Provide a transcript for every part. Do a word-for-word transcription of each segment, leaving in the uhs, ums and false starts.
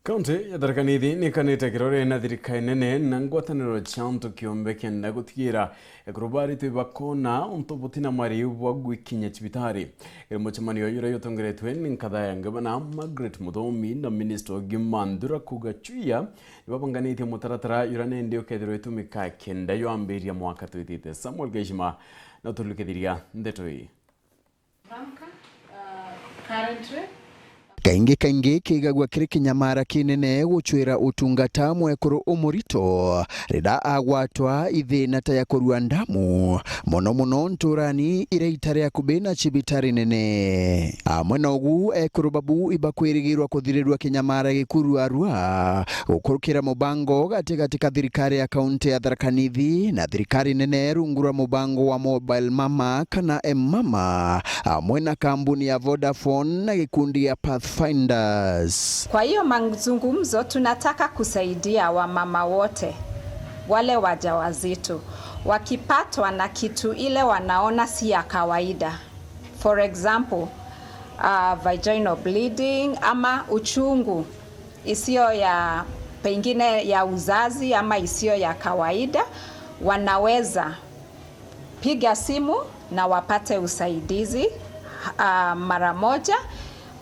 Kaunti ya Tharaka Nithi nikanite kirore na thirikari nene na ngwataniro cia antu kiumbe kenda gutigira ekuru baritwe bakona untu butina mariu bwa gwikinyia cibitari. Kiri mucemanio juria jutongeretwe ni nkatha ya ngavana Margaret Muthomi na minista ugima Nthuraku Gachuya, nibabanganitie mutaratara juria nendi ukethirwa itumika kenda jwambiria mwaka twitite. Samuel Gaishima na uturikithiria ndeto ii. Kaingi kaingi kiigagua kiri kinyamara kinene gucwira utungata mwekuru umurito riria agwatwa ithina ta ya kurua ndamu, mono mono nturani iria itari akubi na cibitari nene. Amwe na ugu, ekuru babu ibakwirigirwa kuthirirua kinyamara gikuruarua gukurukira mubango gatigati ka thirikari ya kaunti ya Tharaka Nithi na thirikari nene rungu rwa mubango wa Mobile Mama kana M-Mama, amwe na kambuni ya Vodafone na gikundi ya Pathfinders. Kwa hiyo mazungumzo, tunataka kusaidia wamama wote wale wajawazito wakipatwa na kitu ile wanaona si ya kawaida. For example, uh, vaginal bleeding ama uchungu isiyo ya pengine ya uzazi ama isiyo ya kawaida, wanaweza piga simu na wapate usaidizi, uh, mara moja.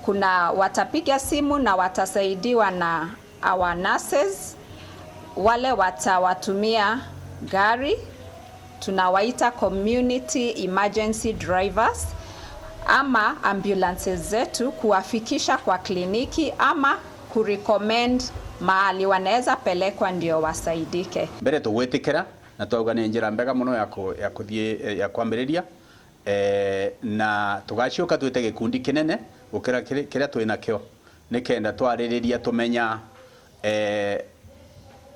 Kuna watapiga simu na watasaidiwa na our nurses, wale watawatumia gari, tunawaita community emergency drivers ama ambulances zetu kuwafikisha kwa kliniki ama kurecommend mahali wanaweza pelekwa ndio wasaidike. Mbere tugwitikira na twauga ni njira mbega mono ya ku-, ya kuthii, ya kwambiriria, eh, na tugaciuka twite gikundi kinene gukira kiri-, kiria twi nakio, nikenda twaririria tumenya, eh,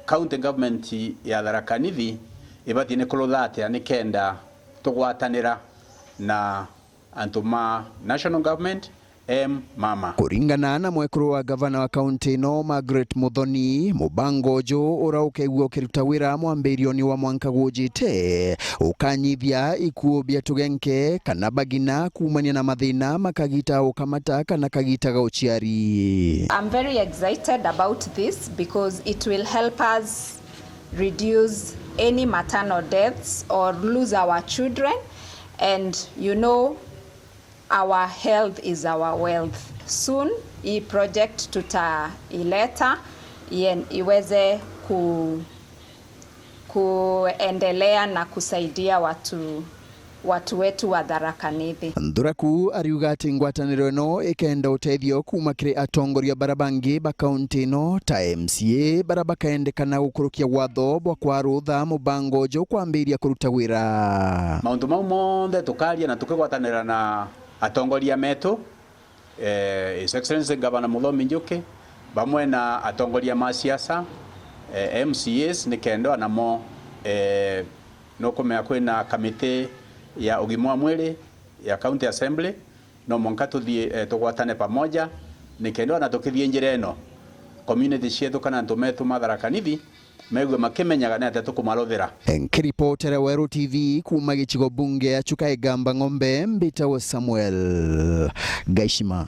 county government ya Tharaka Nithi ibatie ni kurutha atia nikenda tugwatanira na antu ma national government, M-Mama. Kuringana na mwekuru wa gavana wa kaunti ino, Margaret Muthoni, mubango uju ura ukeigua ukiruta wira mwambirioni wa mwanka gujite, ukanyithia ikuu bia tugenke kana bagina kuumania na mathina ma kagita ga ukamata kana kagita ga uciari. I'm very excited about this because it will help us reduce any maternal deaths or lose our children, and you know, our health is our wealth. Soon, hii project tutaileta ien-, iweze ku-, kuendelea na kusaidia watu, watu wetu wa Tharaka Nithi. Nthuraku ariuga ati ngwataniro ino ikenda utethio kuuma kiri atongoria bara bangi ba kaunti ino ta M C A bara bakaendekana gukurukia watho bwa kwarutha mubango uju kwambiria kuruta wira. Mauntu mau monthe tukaria na tukigwatanira na atongoria metu, eh, His Excellency Gavana Muthomi Njuki, bamwe na atongoria ma siasa, eh, M C As, nikenda namo, eh, nukumenya kwina kamiti ya ugima wa mwiri ya County Assembly, no mwanka tuthii, eh, tugwatane pamoja, nikenda ona tukithii njira ino, community cietu kana antu metu ma Tharaka Nithi, maigue makimenyaga ni atia tukumaruthira. Nkiripotera Weru T V kuuma gicigo bunge ya Chuka Igamba Ng'ombe, mbitagwo Samuel Gaishima.